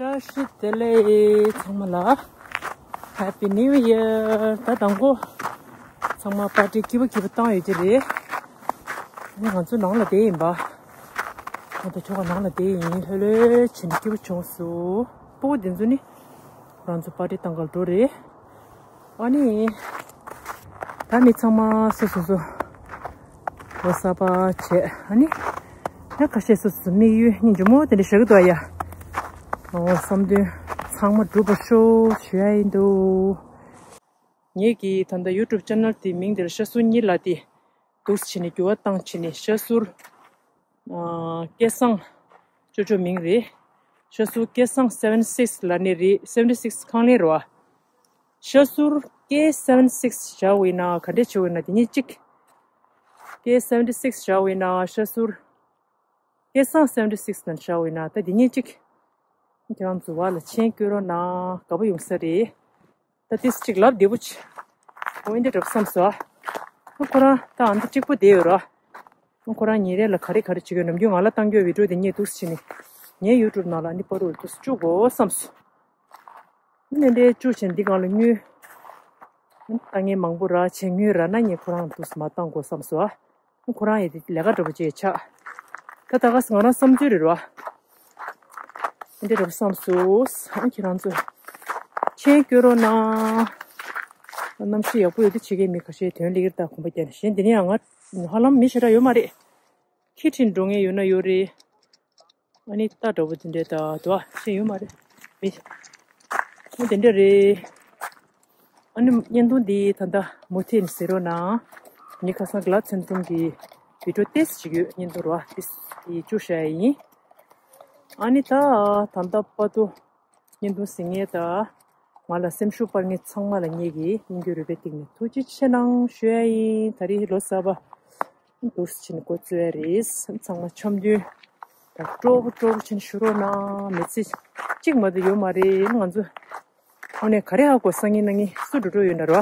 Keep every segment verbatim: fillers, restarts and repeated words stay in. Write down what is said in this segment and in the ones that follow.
བཀྲ་ཤིས་བདེ་ལེགས་ཚང་མ་ལ། Happy New Year། ད་དང་པོ་ཚང་མ་པར་ཊི་སྐྱིད་པོ་སྐྱིད་པོ་བཏང་ཡོད་ཀྱི་རེད། ང་ཚོ་ནང་ལ་བསྡད་ཡིན་པ། ང་ཚོ་ཁྱོ་ག་ནང་ལ་བསྡད་ཡིན། ལྷོད་ལྷོད་བྱས་ནས་སྐྱིད་པོ་བྱུང་སོང་། སྤུ་གུ་དེ་ཚོ་ནི་ང་ཚོ་པར་ཊི་བཏང་གར་འགྲོ་རེད། ཨ་ནི། ད་མི་ཚང་མ་སོ་སོ་སོ་ལོ་གསར་པ་བྱས། ཨ་ནི། ད་ཁ་ཤས་སོ་སོ་སོ་དམིགས་ཡུལ་སྙིང་རྗེ་མོ་དེ་འདྲ་བཞག་གི་འདུག་ཡ། ཨོ་བསམ་དོན་ཚང་མ་འགྲུབ་པར་ཤོག་ཞུ་ཡ་ཡིན་འདུག་ངེད་ཀྱི་ད་ལྟ་ཡུ་ཊུབ་ཆེ་ནལ་དེའི་མིང་དེ་ལ་ཤ་ཟུར་གཉིས་ལ་དེ་འདུག་སེ་བྱས་ནས་འགྱུར་བ་བཏང་བྱས་ནས་ཤ་ཟུར། ཨ། སྐལ་བཟང་ཅོ་ཅོ་མིང་རེད། ཤ་ཟུར་སྐལ་བཟང་སེ་ཝེན་སིག་ལབ་ནི་རེད། སེ་ཝེན་སིག་ཁང་ལེན་རེད་བ། ཤ་ཟུར་སྐལ་སེ་ཝེན་སིག་བཞག་པ་ཡིན་ན་ག་འདྲས་བྱེད་དགོས་ན་དེ་གཉིས་གཅིག་སྐལ་སེ་ཝེན་སིག་བཞག་པ་ཡིན་ན་ཤ་ཟུར། སྐལ་བཟང་སེ་ཝེན་སིག་ནང་བཞག་པ་ཡིན་ན་ད་དེ་གཉིས་གཅིག་ཁྱེད་རང་ཚོ་བར་ལ་མཆན་བཀོད་རོགས་གནང་། དགའ་པོ་ཡོང་ས་རེད། ད་ཏིས་གཅིག་ལབ་བདེ་པོ་ཆེ། ཨོ་འདི་འདྲ་བསམ་སོང་། ཨ་ཁོ་རང་ད་ཨ་འདི་གཅིག་པོ་བསྡད་ཡོད་ར། ཨ་ཁོ་རང་ཉིན་རེ་ལ་ག་རེ་ག་རེ་བྱེད་ཀྱི་ཡོད། ནམ་རྒྱུན་ང་ལ་བཏང་རྒྱུ་བི་ཌིའོ་དེ་ངས་འདུག་སེ་བྱས་ནས་ངའི་ཡུ་ཊུབ་ནང་ལ་ཨ་ནི་པར་རུ་འདུག་སེ་བཅུག་དགོས་བསམ་སོང་། ཨ་ནི་འདྲའི་བཅུག་བྱས་ནས་འདི་སྒང་ལ་དངུལ་ཨ་ནི་ལྟ་མཁན་མང་པོ་རག་བྱས། དངུལ་རག་ན་ངས་ཁོ་རང་འདུག་སེ་མ་བཏང་དགོས་བསམ་སོང་ཨ། ཁོ་རང་ཡི་དེ་ལས་ཀ་འདྲ་པོ་ཅིག་ཆགས། ད་ད་ག་སེ་ང་རང་བསམ་ཚུལ་རེད་ར། འདི་འདྲ་པོ་བསམ་སོང་། ཨ་ཁྱེད་རང་ཚོས་མཆན་བཀོད་རོགས་གནང་། གནམ་གཤིས་ཡག་པོ་ཡོད་དུས་བྱེད་མཁན་མི་ཁ་ཤས་དོན་ལེགས་ཀྱི་རྟགས་གོམ་པ་རྒྱག་ནས་གཞན་འདི་ནས་ཡང་ང་ཧ་ལམ་མི་ཞེ་དྲག་ཡོད་མ་རེད། ཁི་ཁྲིན་འགྲོ་མཁན་ཡོད་ན་ཡོད་རེད། ཨ་ནི་རྟ་འདྲ་པོ་དེ་འདྲས་ད་དུ་ཨ་ཤེས་ཡོད་མ་རེད། མི་ཨ་དེ་འདྲས་རེད། ཨ་ནི་བརྙན་ཐུང་འདི་ད་ལྟ་མུ་མཐུད་ནས་གཟིགས་རོགས་གནང་། ངའི་ཁ་སང་གི་ལ་ཚོན་ཐུང་གི་བི་ཌིའོ་ཏོག་ཙམ་ཅིག་ཡོད། བརྙན་ཐུང་རོ་ཨ་ཏོག་ཙམ་བཅུག་བཞག་ཡ་ཡིན། ཨ་ནི་ད་ད་ལྟ་བར་དུ་བརྙན་ཐུང་གཟིགས་མཁན་དང་ང་ལ་སེམས་ཤུགས་སྤར་མཁན་ཚང་མ་ལ་ངེད་ཀྱི་སྙིང་རྗེ་རུས་པའི་གཏིང་ནས་ཐུགས་རྗེ་ཆེ་གནང་ཞུ་ཡ་ཡིན། ད་རེས་ལོ་གསར་པ་འདུག་སེ་བྱས་ནས་འགོ་བཙུགས་ཡ་རེད། ཚང་མ་འཆམ་མཐུན་དང་སྤྲོ་པོ་སྤྲོ་པོ་བྱས་ནས་བཞུགས་རོགས་གནང་། མི་ཚེ་གཅིག་མ་གཏོགས་ཡོད་མ་རེད། ང་ཚོ་དངོས་གནས་ག་རེ་ཧ་གོ། སང་ཉིན་གནངས་ཉིན་སུ་འགྲོ་འགྲོ་ཡོད་ན་རོ།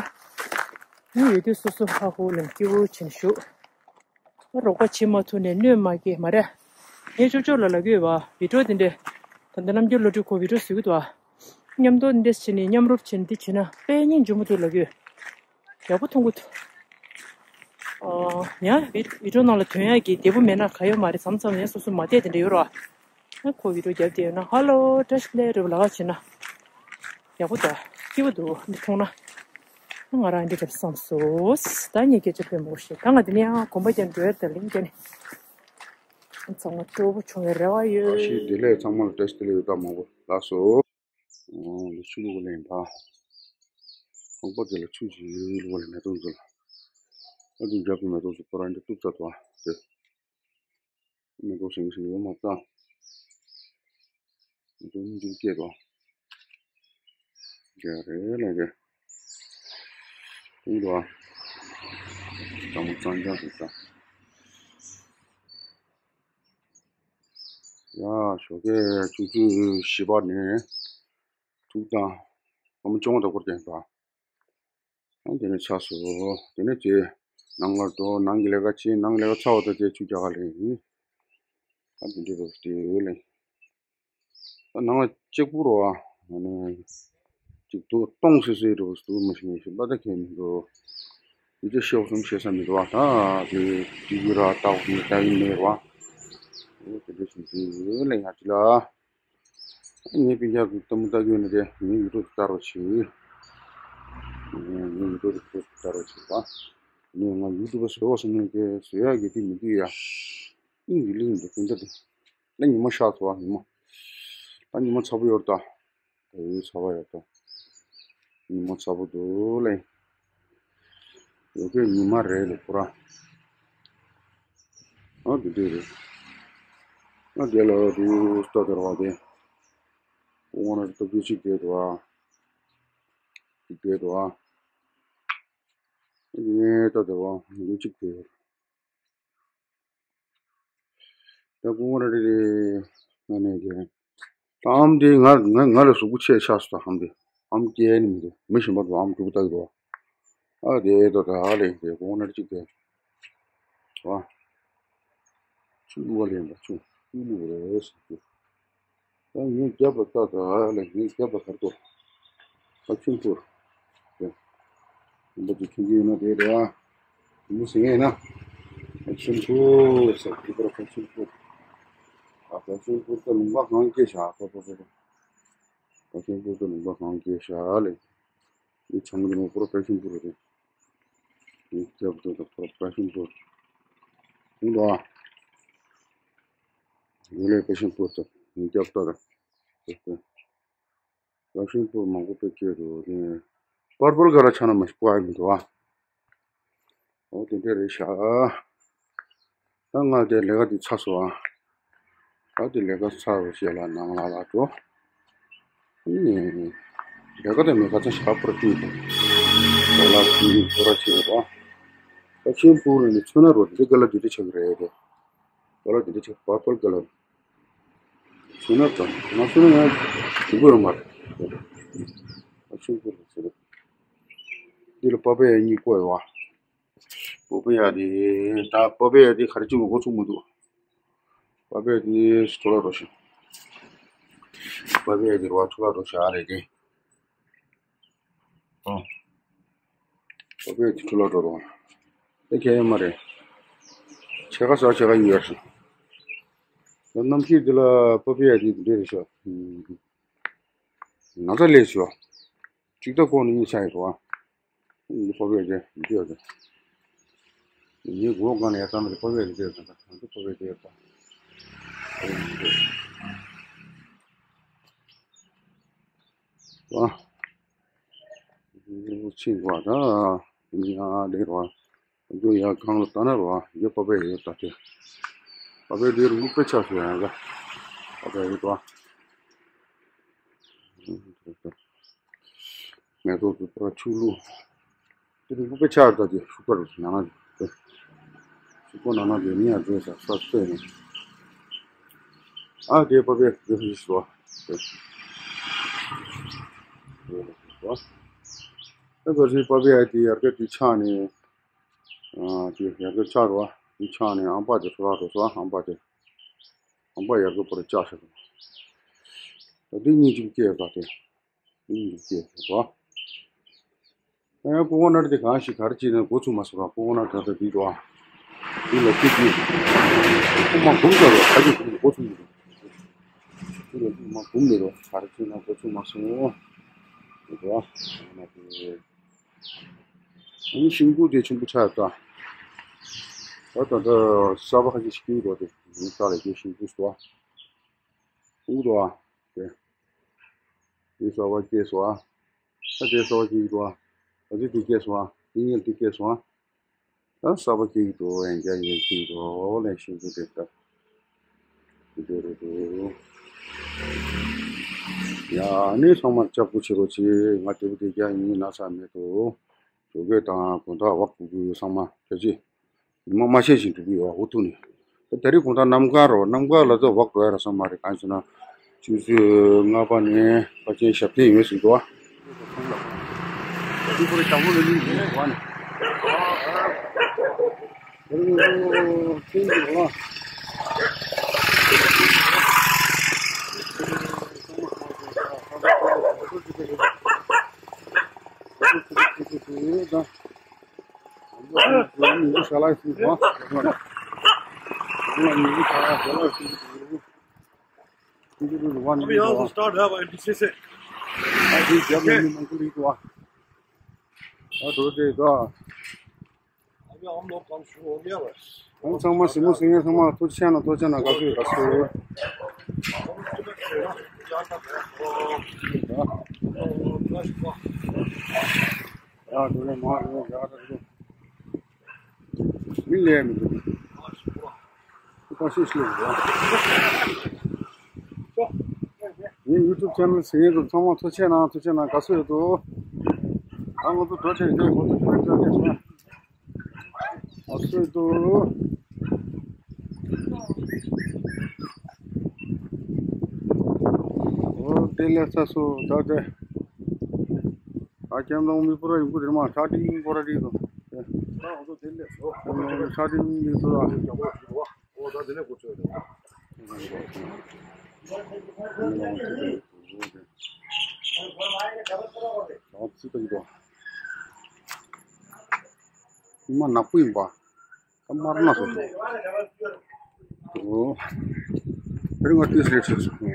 མི་ཡོད་དུས་སོ་སོ་ཧ་གོ་ལམ་སྐྱིད་པོ་བྱས་ནས་བཞུགས། རོགས་པ་བྱེད་མ་ཐུབ་ནས་གནོད་མ་སྐྱེལ་མ་རེད། ངས་ཅོ་ཅོ་ལ་ལབ་ཀྱི་ཡོད་པ། བི་ཌིའོ་དེ་འདྲས་ད་ལྟ་རྣམ་འགྱུར་བློ་གྲོས་ཁོ་བི་ཌིའོ་བཟོ་གི་འདུག་ཨ། མཉམ་དུ་འདི་འདྲས་བྱས་ནས་མཉམ་རུབ་བྱས་ནས་འདི་བྱས་ན་དཔེ་སྙིང་རྗེ་མོ་འདུག་ལབ་ཀྱི་ཡོད། ཡག་པོ་མཐོང་གི་འདུག་ཨ། ཡང་བི་བི་ཌིའོ་ནང་ལ་དོན་ཡག་གི་བདེ་པོ་མེད་ན་ག་ཡོད་མ་རེད། མཚམས་མཚམས་ཡང་སོ་སོ་མ་བདེ་དེ་འདྲ་ཡོད་ར། ཨ་ཁོ་བི་ཌིའོ་རྒྱབ་བསྡད་ཡོད་ན་ཧ་ལོ་བཀྲ་ཤིས་བདེ་ལེགས་རེད་པ་ལབ་ཀྱི་བྱས་ན། ཡག་པོ་འདུག་སྐྱིད་པོ་འདུག་འདི་མཐོང་ན། ང་རང་འདི་འདྲ་བསམ་སོང་། ད་ངས་སྐད་ཆ་དཔེ་མང་པོ་བཤད། ད་ང་འདི་ནས་ཡང་གོམ་པ་རྒྱག་འགྲོ་ཡ། ད་ལིང་རྒྱག་ནས་ཚང་མ་སྤྲོ་པོ་བྱུང་བའི་རེ་བ་ཡོད། བཀྲ་ཤིས་བདེ་ལེགས། ཚང་མ་ལ་བཀྲ་ཤིས་བདེ་ལེགས་ཡོད། ད་མང་པོ་ལགས་སོ། ཨོ་ལ་ཆུ་བླུག་གི་ལེན་པ། ཁང་པ་དེ་ལ་ཆུ་ཞིག་བླུག་གི་ལེན། མེ་ཏོག་ཚོ་ལ། ཨ་ཅུ་རྒྱབ་ཀྱི་མེ་ཏོག་ཚོ་ཁོ་རང་འདི་གཏུབ་ཚར་འདུག་ཨ། དེ་མེ་ཏོག་ཞིམ་ཞིམ་ཡོད་མ་རེད། མེ་ཏོག་སྙིང་རྗེ་སྐྱེས་འདུག་རྒྱ་རེ་ལ་རེ། ཀུན་ཏུ་ཨ། ལྟད་མོ་གཙང་རྐྱང་ཞིག་ལྟ། ཡ་ཞོགས་ཀས་ཆུ་ཚོད་བཞི་པ་ནས་དྲུག་དང་སྐར་མ་བཅོ་ལྔ་དང་སྐོར་ཀྱང་འདུག་ཨ། ཨ་དེ་ནས་ཚར་སོང་། དེ་ནས་ཅེ་ནང་ལ་འགྲོ། ནང་གི་ལས་ཀ་བྱེད། ནང་ལས་ཀ་ཚར་བ་དང་ཅེ་ཆུ་རྒྱག་ག་ལེན་ཡིན། ཨ་དེ་འདྲ་རོ་དེ་ལེན། ད་ནང་ལ་གཅིག་པུ་རོ་ཨ། ཨ་ནི་གཅིག་ཏུ་སྟོང་སི་སི་རོ་སུ་མི་ཤི་མི་ཤི་པ་ད་ཁྱེད་མི་འགྲོ། ཡི་ཅེ་ཤེའུ་སུམ་ཤེས་ས་མི་འདུག་བ། ད་དེ་དེ་གུ་ར་ཏག་ནི་ད་ཡིན་མེད་རོ་ཨ། དེ་འདྲ་ཞིག་དེ་ལེན་ཡ་ཅི་ལ། ངའི་སྤུན་ཀྱག་གི་གཏམ་ལྟ་རྒྱུ་ནི་དེ་ངའི་ཡུ་ཊུབ་ལྟ་རོགས་བྱེད། ངའི་ཡུ་ཊུབ་ལྟ་རོགས་བྱེད་པ། ངས་ང་ཡུ་ཊུབ་བཟོ་བ་སོང་ནས་དེ་བཟོ་ཡག་གི་དེ་མི་འདུག་ཡ། ཨིན་གི་ལིང་འདུག་ཀུན་ཏུ་དེ། ད་ཉི་མ་ཤར་སོང་བ། ཉི་མ། ད་ཉི་མ་ཚ་པོ་ཡོད་ད། ད་ཡོད་ཚ་བ་ཡོད་ད། ཉི་མ་ཚ་པོ་འདུག་ལེ། ཡོད་གི་ཉི་མ་རེད་ལེ་ཁོ་ར། ཨ་དེ་འདྲས་རེད། ཨ་དེ་ལ་དུ་ལྟ་དེར་བ་དེ། ཁོ་ང་རང་སྟབས་བདེ་གཅིག་བསྡད་འདུག་ཨ། གཅིག་བསྡད་འདུག་ཨ། ཨ་དེ་ལྟ་དེར་བ་འདི་གཅིག་བསྡད། ད་ཁོ་ང་རང་རེ་རེ་ང་ནས་ཀྱི། ད་ཨམ་དེ་ང་ང་ང་ལ་གཟུགས་པོ་ཆེ་ཆགས་སོང་། ད་ཨམ་དེ་ཨམ་སྐྱེ་ནི་མི་འདུག་མི་གཞན་པ་ཚོ་ཨམ་དྲུག་ལྟ་གི་འདུག་ཨ་དེ་ད་ད་ཨ་ལེ་དེ་ཁོང་ནར་གཅིག་དེ་ཨ་ཆུ་བླུག་པ་ལེན་པ་ཆུ་ཆུ་བླུག་རེད་ཟེར་གྱི། ད་ངས་རྒྱབ་ལ་ལྟ་དང་ལ་ངས་རྒྱབ་ལ་གར་དོ། ཨ་ཆེན་པོར། ཡིན་པ་དེ་ཁྱོད་ཀྱི་ཡིན་ན་དེ་རེད་ཨ། མུ་ཟིང་ཡིན་ན། ཨ་ཆེན་པོ་ཟེར་དེ་པར་ཨ་ཆེན་པོ། ཨ་ཨ་ཆེན་པོ་ད་ལུང་པ་གང་སྐྱེས་ཤག་ཨ་པ་པ་པ་པ། ཨ་ཆེན་པོ་ད་ལུང་པ་གང་སྐྱེས་ཤག་ལས། འདི་བྱང་གི་ནང་པོར་ཨ་ཆེན་པོ་རེད། འདི་རྒྱབ་ཏུ་ད་པར་ཨ་ཆེན་པོ། ཡིན་པ། ཡུལ་ལས་པེ་ཤིན་པུར་དུ་ངེད་སྐྱབས་ལྟར། པེ་ཤིན་པུར་མང་པོ་པེ་སྐྱེས་འདུག་དེ་པར་པར་ག་ར་ཆ་ན་མ་ཤི་པ་ཡིན་འདུག་ཨ། འོ་དེ་འདྲ་རེད་ཤག་ད་ང་དེ་ལས་ཀ་དེ་ཚར་སོང་ཨ། ད་དེ་ལས་ཀ་ཚར་བ་ཞེས་ལ་ནང་ལ་ལ་འགྲོ། ཨ་ནི། ལས་ཀ་དེ་མེད་ཁ་ཚ་ཞག་པར་བཏུས་དང་། ལ་ལ་བཏུས་ཁོ་ར་བྱེད་རོགས། པེ་ཤིན་པུར་ནས་ཚོན་ན་རོ་དེ་ག་ལ་དེ་འདྲ་ཆགས་ཀྱི་རེད་དེ། ད་ལ་དེ་འདྲ་ཆགས་པར་པར་ག་ལ། ཚོན་ན་དང་ང་ཚོན་ན་ཡང་དུ་གོ་ཡོད་མ་རེད། ཨ་ཆུང་ཀུ་རེད་ཟེར། འདི་ལ་པ་པ་ཡ་གཉིས་བརྐོས་ཡོད་བ། པ་པ་ཡ་དེ་ད་པ་པ་ཡ་དེ་ག་རེ་བྱུང་མགོ་ཚུགས་མི་འདུག་པ་པ་ཡ་དེ་འཕྲོ་བརླག་འགྲོ་ཤག་པ་པ་ཡ་དེ་རུ་བ་འཕྲོ་བརླག་འགྲོ་ཤག་རེད་དེ། ཨོ། པ་པ་ཡ་དེ་འཕྲོ་བརླག་འགྲོ་རོགས། དེ་གལ་ཡོད་མ་རེད། ཕྱེད་ཀ་ཟ་ཕྱེད་ཀ་ཡོད་རེད། ད་གནམ་གཤིས་འདི་ལ་པ་པ་ཡ་དེ་འདི་རེད་ཤག་ན་ཚ་ལས་ཤོག་ཅིག་ད་ཁོང་ནི་གཉིས་ཆ་ཡོད་རོགས། འདི་པ་པ་ཡ་དེ་འདི་ཡོད་དེ། ངའི་མགོ་སྒང་ལ་ཡར་བཏང་ན་པ་པ་ཡ་དེ་འདི་ཡོད་དེ། ད་ང་ཚོ་པ་པ་ཡ་དེ་ཡོད་ད། ཨ། ཕྱིན་པ་ད། ཡ་ལེ་རོ། འདུ་ཡ་གང་ལ་ལྟ་ན་རོ། ཡ་པ་པ་ཡོད་ད་དེ། པ་པ་ཡོད་རུ་དཔེ་ཆ་ཞུ་ཡ་ད། པ་པ་ཡོད་དོ། མེ་ཏོག་དུ་པ་ཆུ་ལུ། དེ་རུ་དཔེ་ཆ་ད་དེ་ཤུག་པ་རུ་ན་ན་དེ། ཤུག་པ་ན་ན་དེ་ནི་ཡ་རྫོས་ས་ས་སྟོད་ནས། ཨ་དེ་པ་པ་ཡོད་རུ་ཞུ་བ། དེ། ད་ག་ཚོད་པ་པ་ཡ་དེ་ཡར་ག་དེ་ཆག་ནས། ཨ་དེ་ཡར་ག་ཆག་རོ། དེ་ཆག་ནས་ཨམ་པ་དེ་ཚོ་ར་རོ་སོ་ཨམ་པ་དེ། ཨམ་པ་ཡར་ག་པོ་ར་ཆག་ཤག་ད་དེ་གཉིས་ཅིག་སྐྱེས་པ་དེ། གཉིས་ཅིག་སྐྱེས་པ། ཨ་ཀོ་ཀོ་ནཊ་དེ་གང་ཞིག་ག་རེ་བྱས་ནས་འགོ་ཚུགས་མ་སོང་ར་ཀོ་ཀོ་ནཊ་ད་ལྟ་དེ་རོ། དེ་ལ་དེ་དེ། ཁོ་མ་འགུམ་ས་རོ་ཁ་ཅིག་འགུམ་འགོ་ཚུགས་མི་འདུག་དེ་ལ་དེ་མ་འགུམ་མི་རོ་ག་རེ་བྱས་ན་འགོ་ཚུགས་མ་སོང་། དེ་རོ། ཨ་ན་དེ། ཨ་ནི་ཤིང་ཀུན་དེ་ཆེན་པོ་ཆགས་ད། ད་ད་ད་གསར་པ་ཁ་ཤས་ཤིག་སྐྱེས་འགྲོ་དེ་ངའི་རྩ་ལ་སྐྱེས་ཤིང་ཀུན་སོ། ཀུན་འགྲོ་ཨ། དེ། དེ་གསར་པ་སྐྱེས་སོ་ཨ། ད་དེ་གསར་པ་སྐྱེས་འགྲོ་ཨ། ད་དེ་དེ་སྐྱེས་སོ་ཨ། དེ་ཉིད་དེ་སྐྱེས་སོ་ཨ། ད་གསར་པ་སྐྱེས་འགྲོ་ཡང་བསྐྱར་ཡང་སྐྱེས་འགྲོ་ལས་ཤིང་ཀུན་དེ་ལྟ། འདི་རུ་འདུག་ཡ་ཨ་ནི་ཚང་མར་ལྕགས་པོ་བྱེད་རོགས་བྱེད། ང་དེ་བུ་དེ་རྒྱ་ཡིན་ན་ས་མེད་དོ། ཇོ་གོས་དང་དགོང་དག་བག་འགྲོ་གི་ཡོད་ཚང་མ་ཕལ་ཆེར། ཉི་མ་མ་ཤར་བཞིན་འགྲོ་གི་ཡོད་འུ་ཐུག་ནས། ད་རེས་དགོང་དག་གནམ་གང་རོ་གནམ་གང་ལ་ད་བག་འགྲོ་ཡ་ར་ས་མ་རེད་གང་ཞེ་ན། ཆུ་ཚོད་ལྔ་པ་ནས་ཕལ་ཆེར་ཞབས་བརྟན་ཡོད་ཟིན་འདུག་ཨ། अभी यहाँ से स्टार्ट है भाई, पीछे से। अभी जब मैंने मंगली को आ। आ दो दे दो। अभी हम लोग कम शुरू हो गया बस। हम संगमा सिमु सिंह संगमा तो छाना तो छाना काफी रस्ते। ཡ་དེ་ནས་མ་རེད་ཡ་རེད། མི་ལས་མི་འདུག་ཁོ་ཤེས་ཤེས་རེད། ངའི་ཡུ་ཊུབ་ཆེ་ནལ་ཟེར་ཡས་དུ་ཚང་མ་ཐུགས་རྗེ་གནང་ཐུགས་རྗེ་གནང་ག་སུ་ཡོད་དོ། ད་ང་ཚོ་འགྲོ་བྱེད་དེ་ང་ཚོ་ཁྱེད་རང་ཅག་ནས་སོང་། ཨ་སོས་དུ། འོ་དེ་ལས་ཚ་སོ་ད་དེ། ཨ་ཀྱང་ལོང་མི་པུ་ར་ཡོང་གི་རེད་མ་ཁྲ་ཏིང་པོ་ར་རིག་དོ། ཁྲ་ཏིང་མི་པུ་ར། འོ་ད་དེ་ལས་གོ་ཆོད་རེད། མ་ནག་པོ་ཡིན་པ། ད་མར་ན་སོ་སོ། ཨོ། རི་ང་ཏིས་རེད་ཟེར་སོང་།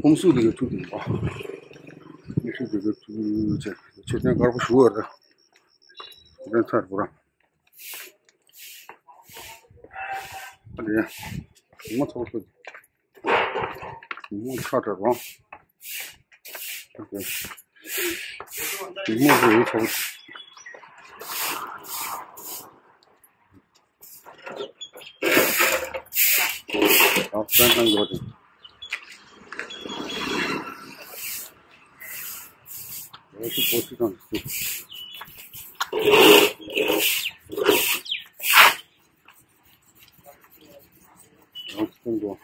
ཧོམ་སུ་དེ་ག་ཐུག་དེ་པ། ཧོམ་སུ་དེ་ག་ཐུག་ཆེ་ཆེ་ཆེ་དེ་དཀར་པོ་ཞུ་བར་ད། དེ་ཚར་པོ་ར། ཨ་རེ། ང་ཚོ་ཚོ། མོ་ཆ་དྲག་རོང་། མོ་རེ་ཡོད་ཚོགས། ཨ་ཙན་ཙན་ཡོད་དེ། འོ་ཚོ་པོ་ཆི་དང་སུ། ཨ་ཙན་ཡོད།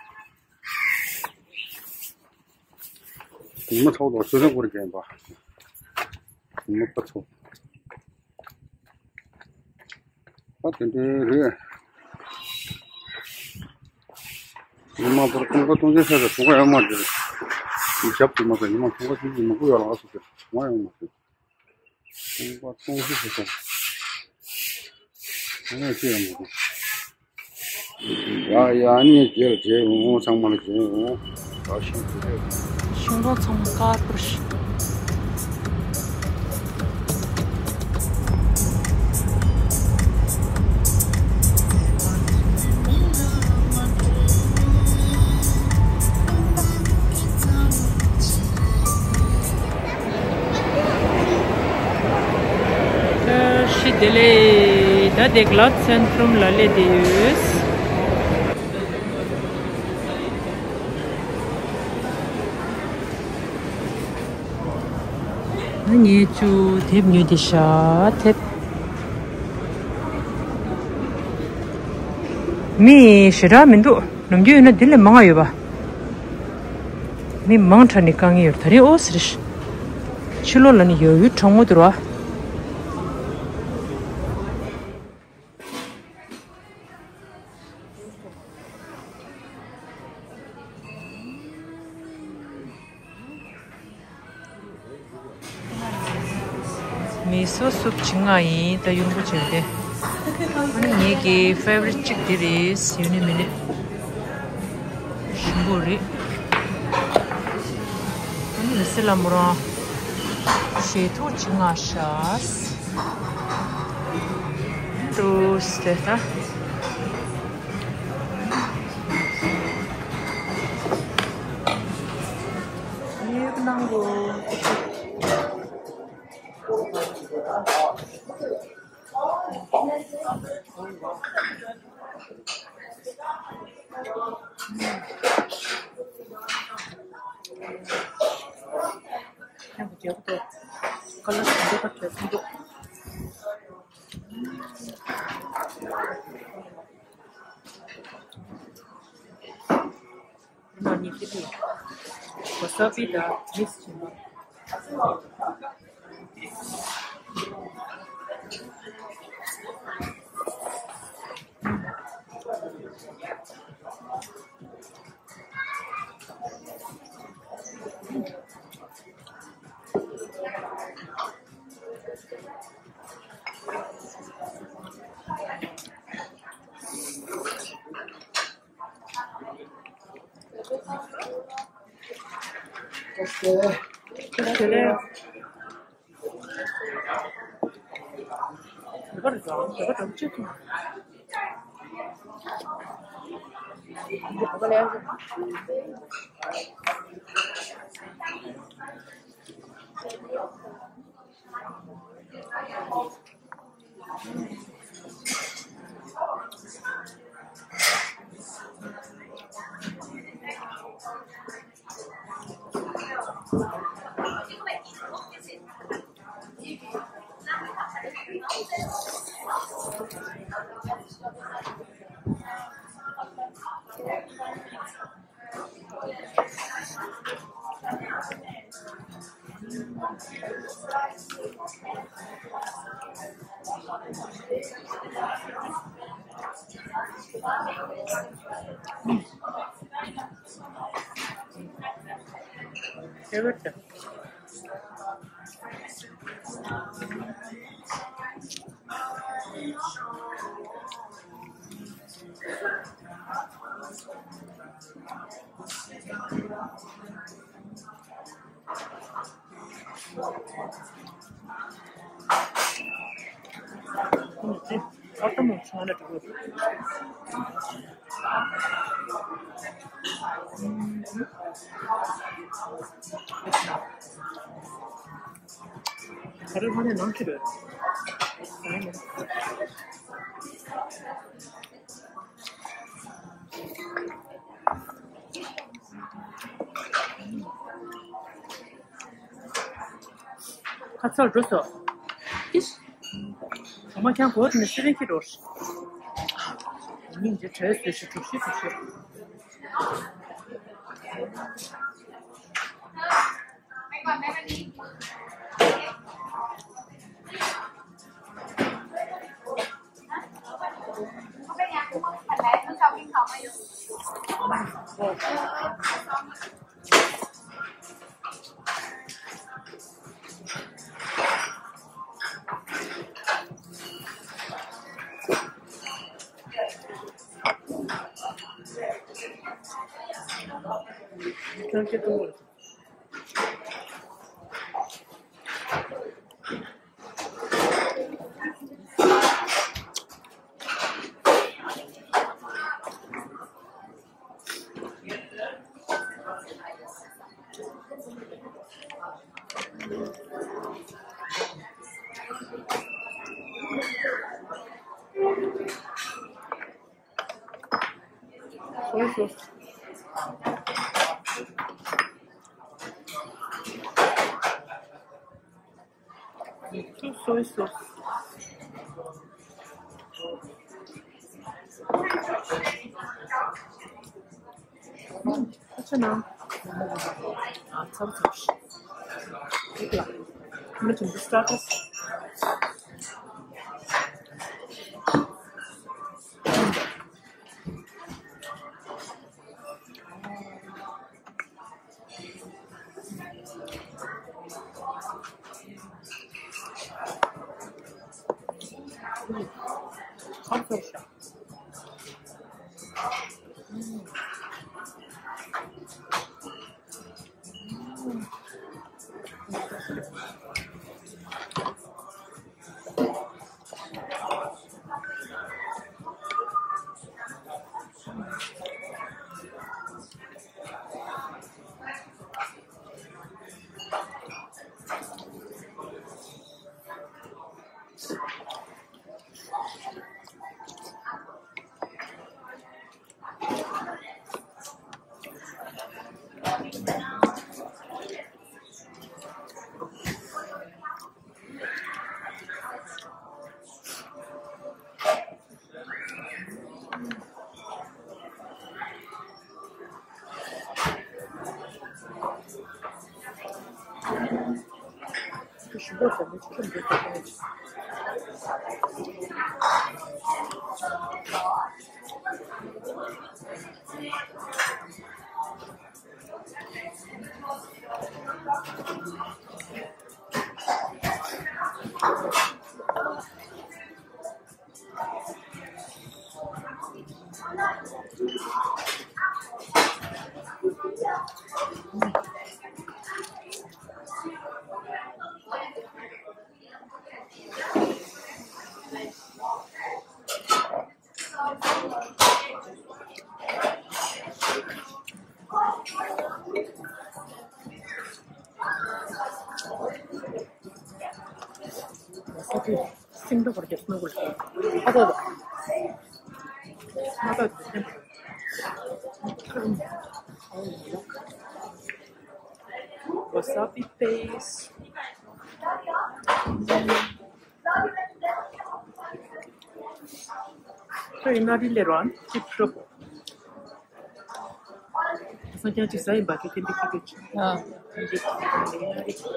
ཉི་མ་ཚོགས་དང་ཆོས་སེམས་སྐོར་རྒྱན་པ། ཉི་མ་པ་ཚོགས། ཨ་དེ་འདྲའི་རེད། ཉི་མ་པར་ཁོང་ཁ་གཏོང་ཆེན་ས་ས་ཐོང་ཁ་ཡང་མ་འདིར། ཞབས་ཀྱི་མ་ས་ཉི་མ་ཐོང་ཁ་ཆུང་ཆུང་མང་པོ་ཡོད་ལ་ང་སུ་དེར་ཐོང་ཁ་ཡང་མ་འདིར། ཁོང་པ་གཏོང་ཤི་ཤི་སོང་། ཁོང་ཡང་ཤི་ཡང་མི་འདུག་ཡ་ཡ་ནི་རྗེས་ལ་རྗེས་འོང་ཚང་མ་ལ་རྗེས་འོང་། ད་ཤིང་ཏུ་རེད། ཤིང་སྡོང་ཚང་མ་དཀར་པོར་ཤི། བཀྲ་ཤིས་བདེ་ལེགས། ད་དེ་གི་ལ་ཚན་ཁྲོམ་ལ་སླེབས་བསྡད་ཡོད། ང་ངས་ཅུ་དེབ་ཉོས་ཏེ་ཤ་དེབ། མི་ཞེ་དྲག་མི་འདུག་ནམ་རྒྱུན་ཡོད་ན་འདི་ལས་མང་ང་ཡོད་པ། མི་མང་དྲགས་ནས་དཀའ་ངལ་ཡོད་རེད། ད་རིང་ཨོ་ཟེར། ཕྱི་ལོགས་ལ་ནི་ཡོད་ཡོད་གྲང་མོ་འདུག་ར། མི་སོ་སུབ་ཆི་ང་ཡིན་ད་ཡོང་གི་བྱས་ཏེ། ཨ་ནི་ངེད་ཀྱི་ཕེ་ཝ་རིཊ་གཅིག་དེ་རེད། ཡོད་ནི་མེད་ནི་ཞིམ་པོ་རེད། ཨ་ནི་མི་སེར་ལ་མོ་རང་ཞེ་ཐུག་ཆི་ང་ཤ། ཏུས་ཏེ་ད། ཡིག་ནང་གོ། ནོ་ནི་ཀི་ཏི། ཝ་ས་བི་དང་མིག་སི་བྱས་ནས། ཨེ་ཝེ་ཊི། ཨོ་ཏོ་མོ་ཆུང་ན་འགྲོ་གི། ཁ་རེ་ཁ་རེ་ནང་ཁྱེར། ཁ་ཚ་འགྲོ་སོ། ཨིཤ། ཚང་མ་ཀྱང་གོ་ནས་སི་རིང་གི་རོ། མིང་ཇེ་བྲེས་སུ་ཞིག་གྲུབ་ཤིག་གྲུབ་ཤིག Soy sauce. Soy sauce. ཨ་ཅེ་ན། ཨ་ཚར་ཚར། ཡིག་ལ། མི་ཆུང་དུ་སྟ་ཏུ། ཚར་ཚར་ཤག་སིང་ཏོག་བར་གྱི་སྣུམ་འཁོར། ཨ་ཏོ་ཏོ། མ་ཏོ་ཏོ། Wasabi paste. ཁྱོད་ཡིན་ན་རི་ལེ་རོ་ཨན་ཅི་ཁྲོ་པོ། སང་ཀྱང་ཅི་ཟ་ཡིན་པ་ཁྱོད་ཏན་ཏན་ཁྱོད་ཀྱི་ཆུ། ཨ། ཡིན་ན་རི།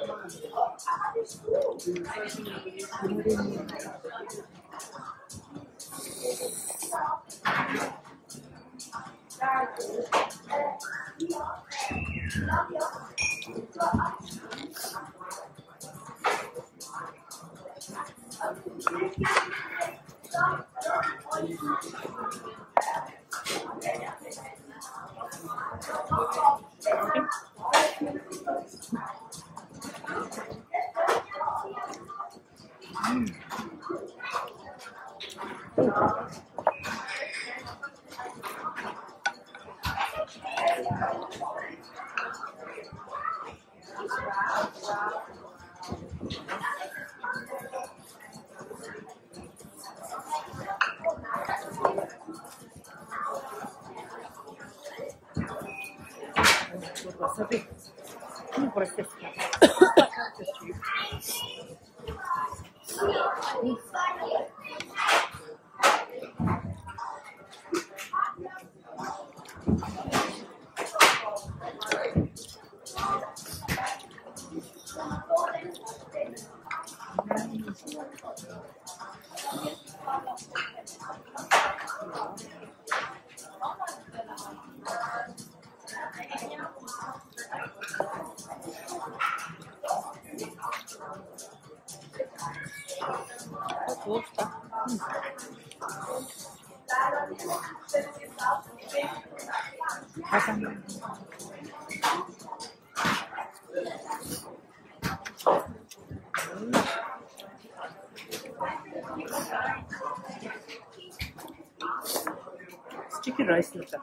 Sticky rice ལ་ད།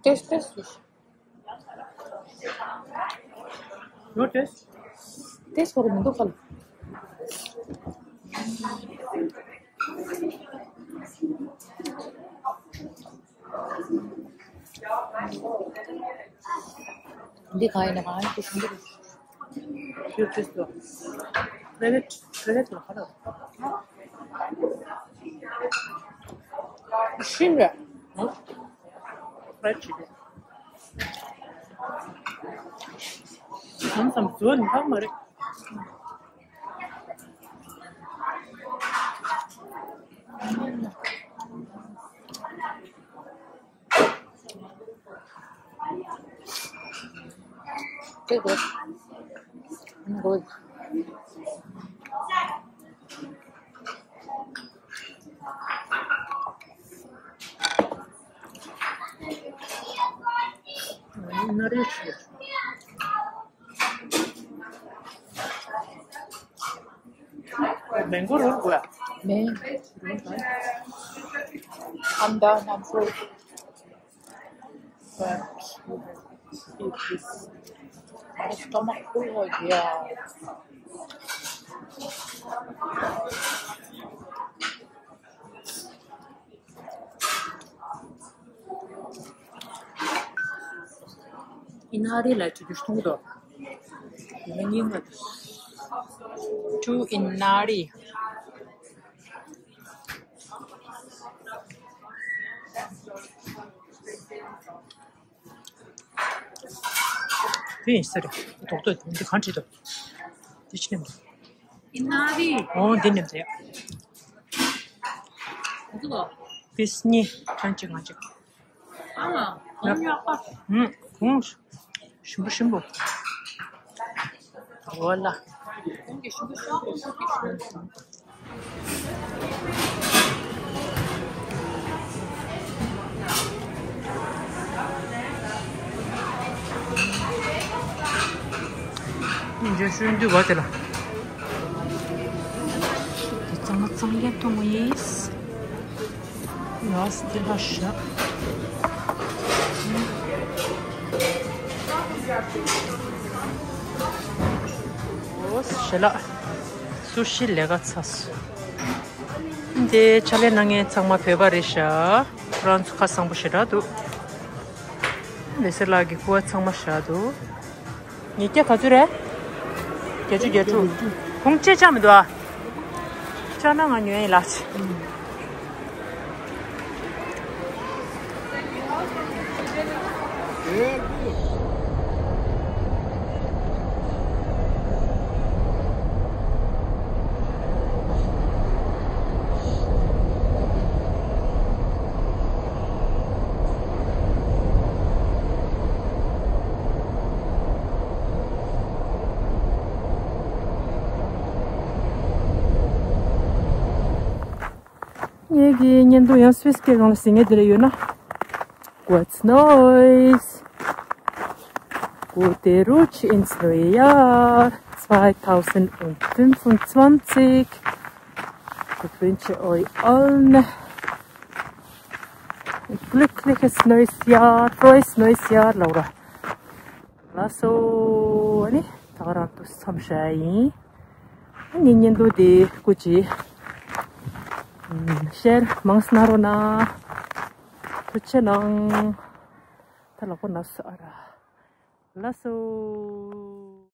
Taste, taste. No taste. Taste ཁོ་རང་མི་འདུག་ཁ་ལ། འདི་གང་ཡིན་ན་གང་ཡིན་དེ་ཤིན་ཏུ་རེད། ཡོད་དེ་སོ། ཀྲེ་ཝེཊ། ཀྲེ་ཝེཊ་ལ་ཁ་ལ། ཤིན་རེད། ཧ། ཀྲེ་ཝེཊ་ཞིག་རེད། ཙམ་ཙམ་བཟོས་ནི་ཧ་མ་རེད། Good, good. I'm good. Nourish. Mango roll gua. Man. I'm done. I'm full. But eat this. My stomach full, oh yeah. Inari la tu dushtung do. Many much. Tu inari. དེ་ཡིན་ས་རེད། རྡོག་རྡོག་འདི་གང་བྲིས་འདུག་འདི་ཅི་ནས་འདུག་ཨོ་འདི་ནས་འདུག་ཡ། ཕིས་གཉིས་གང་ཅིག་གང་ཅིག་ཨ་ལ་གོང་ཡག་པ། ཧུམ་གོང་ཞིམ་པོ་ཞིམ་པོ། འོ་ལ། གོང་གི་ཞིམ་པོ་ཤོག་གོང་གི་ཞིམ་པོ། འཇོན་ཤོས་འདུག་བ་དེ་ལ། དེ་གཙང་མ་གཙང་རྐྱང་གཏོང་གི་ཡིན། ལགས་དེ་ལ་བཞག་ཨོ་ཞེ་ལགས། སུ་ཤི་ལས་ཀ་ཚར་སོང་། འདི་ཕྱག་ལས་གནང་མཁན་ཚང་མ་བོད་པ་རེད་ཤག་ཁོ་རང་ཚོ་ཁ་གསང་པོ་ཞེ་དྲག་འདུག་ལེ་སེ་ལགས་ཀྱི་སྐུ་པར་ཚང་མ་བཞག་འདུག་ཉིས་བརྒྱ་ག་ཚོད་རེད། བརྒྱད་ཅུ་གྱ་དྲུག་ཁོང་ཅེ་ཆག་མི་འདུག་ཨ། ཅག་ན་ང་ཉོས་ཡིན་ལགས། ངེད་ཀྱི་བརྙན་ཐུང་ཡང་སུད་སི་སྐད་སྒང་ལ་གཟིགས་མཁན་དེ་འདྲ་ཡོད་ན། What's Neues? Gute Rutsch ins neue Jahr zweitausendfünfundzwanzig. Ich wünsche euch allen ein glückliches neues Jahr, frohes neues Jahr, Laura. ལགས་སོ། ཨ་ནི་ད་ག་རང་དུ་མཚམས་བཞག་ཡིན། ཨ་ནི་བརྙན་ཐུང་འདི་སྐུ་མཁྱེན། ཨམ། ཤེར་མང་ཙམ་གནང་རོགས་གནང་། ཐུགས་རྗེ་གནང་། ད་ལག་པ་ན་སོ་ཨ་ར། ལགས་སོ།